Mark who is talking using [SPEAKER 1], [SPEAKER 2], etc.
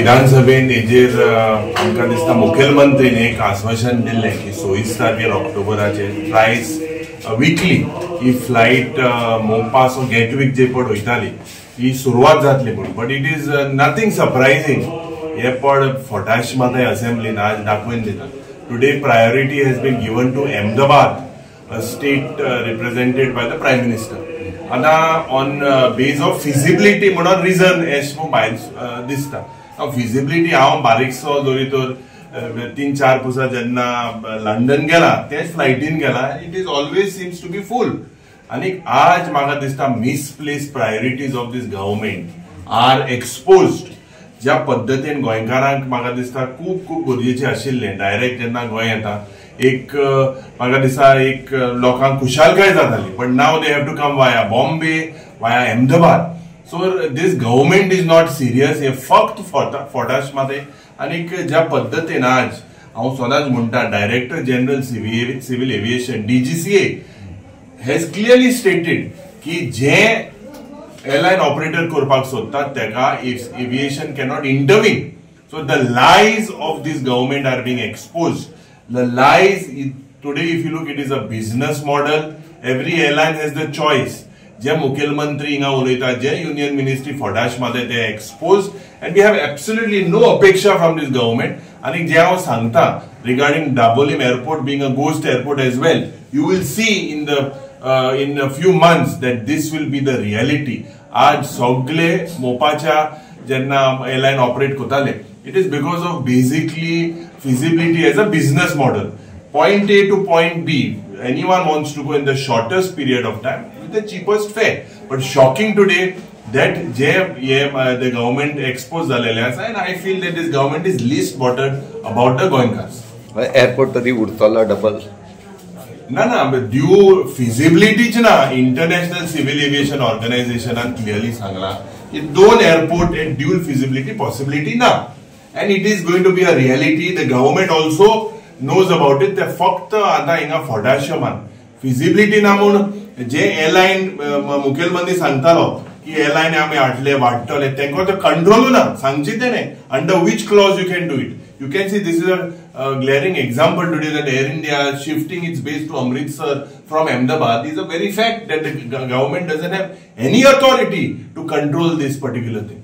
[SPEAKER 1] विधानसभेन हेजेर आमकां दिसता मुखेलमंत्रीन एक आश्वासन दिल्लें की 26 तारखेर ऑक्टोबराचेर ट्रायस विकली ही फ्लायट मोपा सो गेटवीक जे पड वयताली ही सुरवात जातली म्हूण. But it is nothing surprising. हे पड फटाश माताय असेंब्लीन आज दाखोवन दिता. Today priority has been given to Ahmedabad, a state represented by the prime minister. आतां ऑन बेज ऑफ फिजिबिलिटी म्हणून रिजन एश भायर दिसता. फिजिबिलिटी हांव बारीकसो जरी तर 3-4 पुसा जेन्ना लंडन गेला तेच फ्लायटीन गेला, it is always seems to be full. आनी आज म्हाका दिसता misplace priorities of this government are exposed. ज्या पद्दतीन गोंयकारांक म्हाका दिसता खूब खूब गरजेचें आशिल्लें डायरेक्ट जेन्ना गोंय येता एक म्हाका दिसता एक लोकांक खुशालकाय जाताली, but now they have to come via Bombay, via Ahmedabad. So this government is not serious. हे फक्त फोटाश माते. आनीक ज्या पद्दतीन आज हांव सदांच म्हणटा, director general civil aviation DGCA has clearly stated की जे एअरलायन ऑपरेटर करपाक सोदतात तेका aviation cannot intervene. So the lies of this government are being exposed. The lies today, if you look, it is a business model. Every airline has the choice. जे मुखेलमंत्री हिंगा उलयता, जे union ministry फोटाश माते ते expose, and we have absolutely no अपेक्षा from this government. आनी जे हांव सांगता regarding Dabolim airport being a ghost airport as well, you will see in the in a few months that this will be the reality. आज सगळे मोपाच्या जेन्ना airline operate करताले, it is because of basically feasibility as a business model. Point A to point B, anyone wants to go in the shortest period of time with the cheapest fare. But shocking today that जे हे the government expose जालेले आसा, and I feel that this government is least bothered about the गोंयकार्स.
[SPEAKER 2] Airport तरी उरतलो double
[SPEAKER 1] ना ना due फिजिबिलिटीच ना. International civil aviation ऑर्गनायझेशनान क्लिअरली सांगला की 2 airport at dual feasibility possibility ना, and it is going to be a reality. The government also knows about it. ते फक्त आतां हिंगा फोटाशमान फिजिबिलिटी ना म्हूण जे एअरलायन मुखेलमंत्री सांगतालो की एअरलायन आमी हाडले वाडटले, तेंका तो कंट्रोलू ना सांगची तेणे under which clause you can do it. You can see this is a glaring example today that Air India shifting its base to Amritsar from Ahmedabad is a very fact that the government doesn't have any authority to control this particular thing.